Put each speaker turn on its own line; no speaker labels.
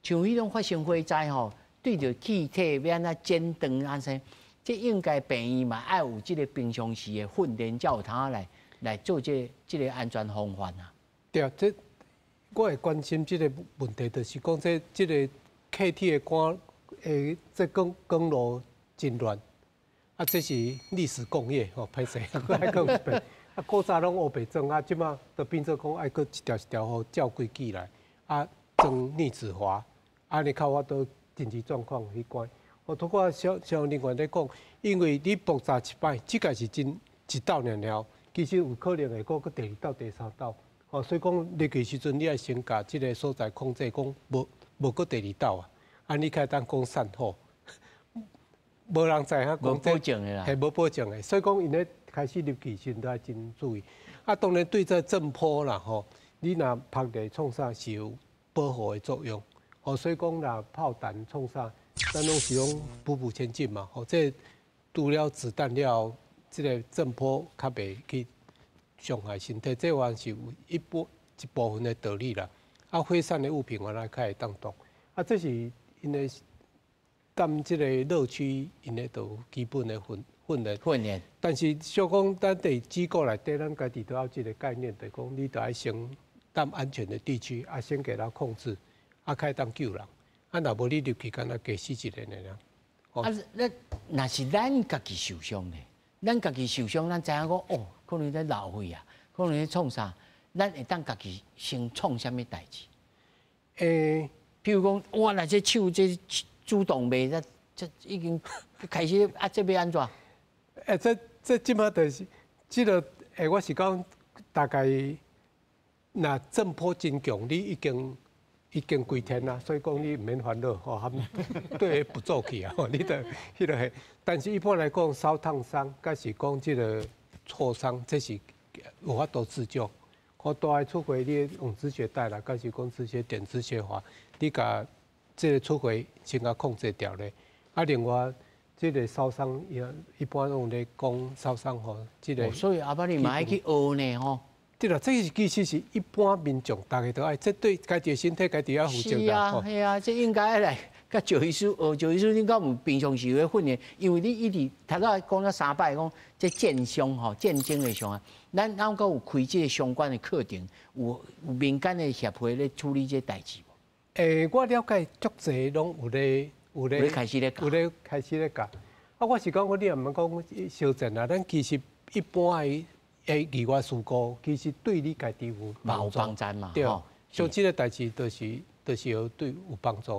像彼種發生火災吼，對著氣體欲按怎剪斷按怎，這應該病院嘛愛有這个平常時的訓練，才有通來做這个安全防範啊。
對啊，這我會關心這个問題，就是講這個氣體的管的這管路真亂，啊，這是歷史工業吼，歹勢，閣愛講一遍。啊，古早攏烏白裝，啊，這馬就變做講愛閣一條一條予照規矩來，啊，裝逆止閥，按呢較有法度緊急狀況去關。我拄過消防人員咧講，因為你爆炸一擺，這個是真一道爾爾，其實有可能會閣閣第二道、第三道。哦，所以講入去時陣，你愛先共這个所在控制，講無無閣第二道啊，按呢才會當講散火。無人知影講
無保證的啦，
係無保證的，所以講𪜶咧開始入去時陣都愛真注意。啊，當然對這震波啦吼，你若拍咧創啥是有保護的作用。哦，所以講若炮彈創啥，咱攏是講步步前進嘛。吼，這除了子彈了，這个震波較袂去傷害身體，這還是有一部分的道理啦。啊，飛散的物品原來較會當擋。啊，這是𪜶的踮這个熱區，𪜶的都有基本的訓練。
訓練。
但是小講，咱佇機構內底，咱家己都有這个概念，就是講你著愛先踮安全的地區，啊，先共它控制，啊，較會當救人。啊，若無你入去，敢若加死一个爾。
啊，那若是咱家己受傷呢？咱家己受傷，咱知影講哦，可能咧漏血啊，可能咧創啥，咱會當家己先創啥物代誌？譬如講，我若這手這主動脈，這已經開始啊，這欲按怎？
這這馬就是這个，我是講大概，若震波真強，你已經歸天啦，所以講你毋免煩惱吼，含對不做去啊，你著彼个。但是一般來講，燒燙傷，抑是講這个挫傷，這是有法度自救。我大的出血，你用止血帶啦，抑是講止血點、止血環，你共這个出血先共控制掉咧。啊，另外這个燒傷，一般攏咧講燒傷吼，這个。
所以阿伯你嘛愛去學呢吼。
對啦，這是其實是一般民眾，大家都愛，這對家己的身體，家己要負責。
是啊，係啊，這應該來佮趙醫師學，趙醫師應該有平常時咧訓練，因為你一直頭拄仔講了三擺，講這戰傷吼，戰爭的傷啊，咱閣有開這个相關的課程，有民間的協會咧處理這代誌無？
我了解足濟攏有咧
開始咧
有咧開始咧教。啊，我是講我你也毋免講相戰啊，咱其實一般的意外事故，其實對你家己有
幫助嘛。
對，像這个代誌，就是有對有幫助。